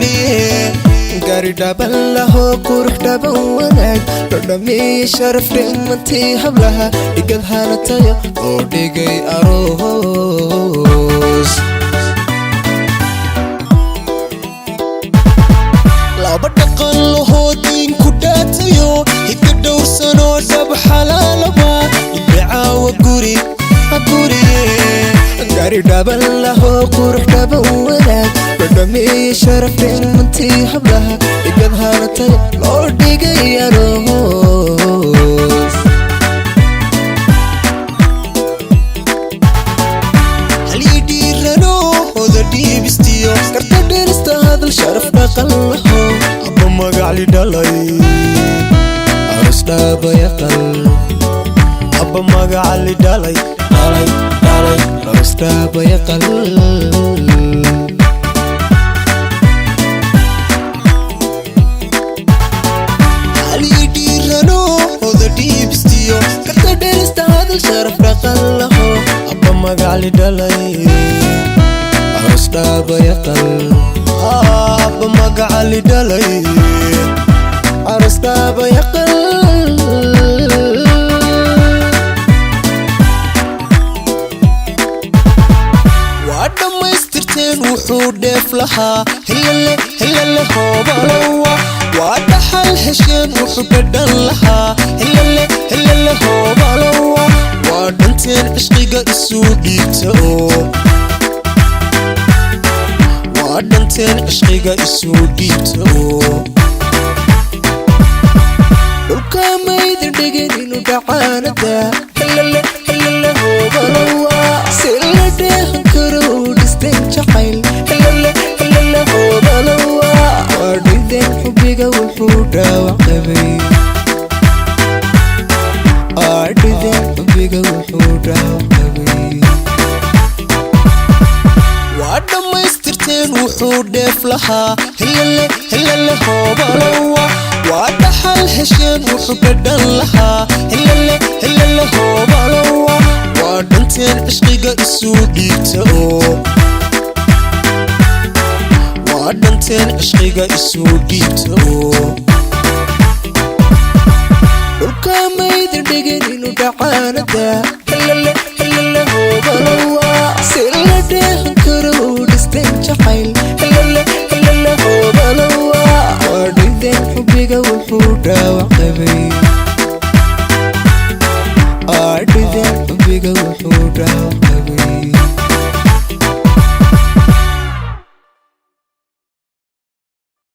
Guriye gaari dhaban lahoo qurux dhaban wanaag dhodhamiye sharaf dhimantii hablaha dhigad hanatayo oo dhigay aroos. Laba dhaqan lahoo diinku dhaatayo hidda dhowrsanoo dhab xalaalaba dhibcaawa guri guriye gaari dhaban lahoo qurux dhaban wanaag dhodhamiye sharaf dhimantii hablaha dhigad hanatayo loo dhigay aroos. Halii dhiiranooda dhiibistiyo karta dherista hadal sharaf dhaqan laho Abba magacli dhalay aroos dhaabayaqal Abba magacli dhalay dhalay dhalay aroos dhaabayaqal. Halii dhiiranooda dhiibistiyo karta dherista hadal sharaf dhaqan laho Abba magacli dhalay aroos dhaabayaqal Abba magacli dhalay aroos dhaabayaqal. Waa dhammaystirteen wuxuu dheef lahaa helele helele hoobalowa waa dhaxal hesheen wuxuu dhadhan lahaa helele helele hoobalowa waa dhanteen cishqiga isuu dhiibta oo waa dhanteen cishqiga isuu dhiibta oo Dhulka maydin dhigin inuu dhacaanada helele helele hoobalowa si la dheehan karo u dhisteen jacayl helele helele hoobalowa waa dhideen xubbiga wuxuu dhaawac qabay waa dhideen xubbiga wuxuu dhaawac qabay. Waa dhammaystirteen wuxuu dheef lahaa helele helele hoobalowa waa dhaxal hesheen wuxuu dhadhan lahaa helele helele hoobalowa waa dhanteen cishqiga isuu dhiibta oo waa dhanteen cishqiga isuu dhiibta oo Dhulka maydin dhigin inuu dhacaanada helele helele hoobalowa si la dheehan karo u dhisteen jacayl helele helele hoobalowa waa dhideen xubbiga wuxuu dhaawac qabay waa dhideen xubbiga wuxuu dhaawac